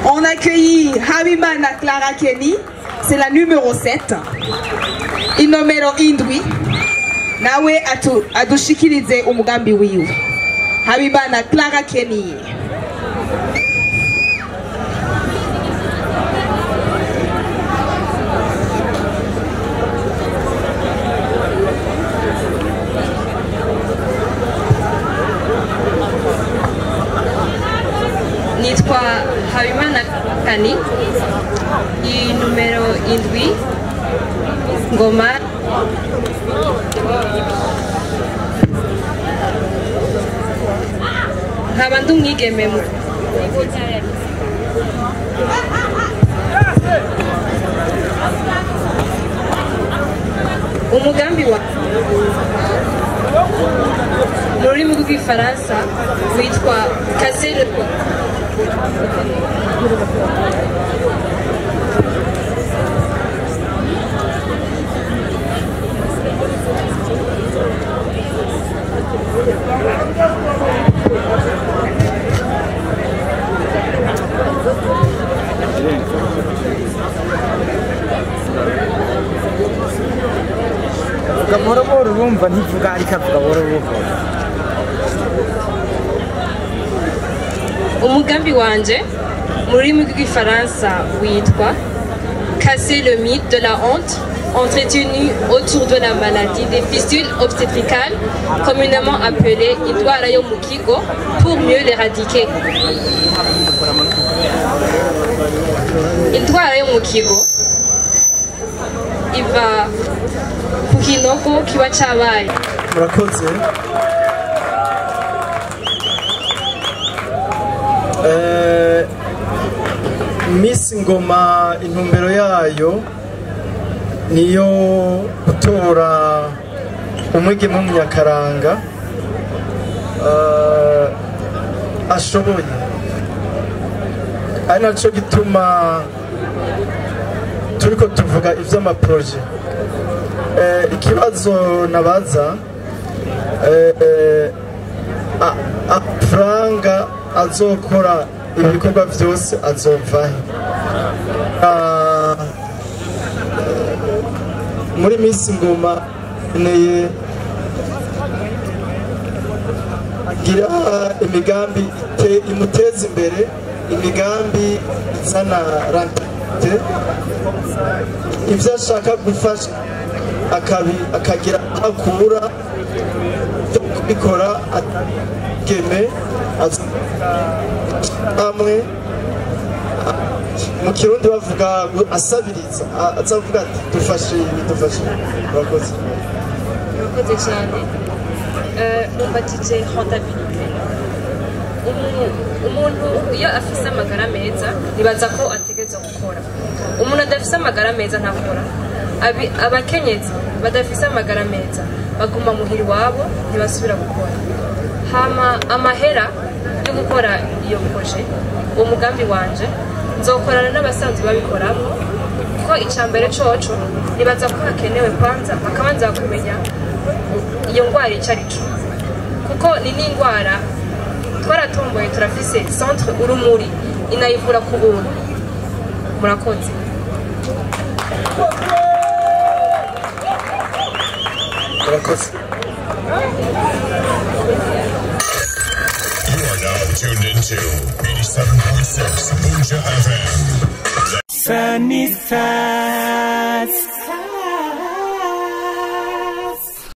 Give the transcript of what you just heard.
On accueille Habimana Clara Kenny, c'est la numéro 7. Inomero indwi nawe adushikirize umugambi wiwe. Habimana Clara Kenny. Nitwa Habimana Kani, numero indwi, Ngoma. Nkaba ndi umwigeme mu umugambi wa mu rurimi rw'igifaransa witwa Casser le Vuga buhoro buhoro urumva ntivuga ariko avuga buhoro buhoro. Umugambi wanje mu rurimi rw'igifaransa witwa Casser le mythe de la honte entretenu autour de la maladie des fistules obstétricales, communément appelée indwara yo mu kigo, pour mieux l'éradiquer. Indwara yo mu kigo iva ku kinogo kiba cabaye. Murakoze. Miss Ngoma intumbero yayo niyo gutora umwigeme w'umunyakaranga ashoboye, ari naco gituma turiko tuvuga ivy'amaproje. Ikibazo nabaza, amafaranga azokora ibikorwa vyose azovahe? Muri Miss Ngoma neye agira imigambi imuteza imbere, imigambi izana rentabilité, ivyo ashaka gufasha akagira akura kubikora ageme amwe mu Kirundi bavuga asabiriza, azavuga ati dufashe ibi, dufashe. Murakoze. Murakoze cyane. Mumbatije rentabilité. Umuntu iyo afise amagara meza nibaza ko ategerezwa gukora. Umuntu adafise amagara meza ntakora. Abakenyezi badafise amagara meza baguma muhira iwabo ntibasubira gukora. Hama amahera yo gukora iyo projet, uwo mugambi wanje nzokorana n'abasanzwe babikoramo, kuko icambere coco nibaza ko hakenewe kwanza bakabanza kumenya iyo ngwara ico arico, kuko ni n'ingwara twaratomboye, turafise centre Urumuri inayivura ku buntu. Murakoze. Murakoze. You are now tuned into 87.6 Buja FM. Sunny sides.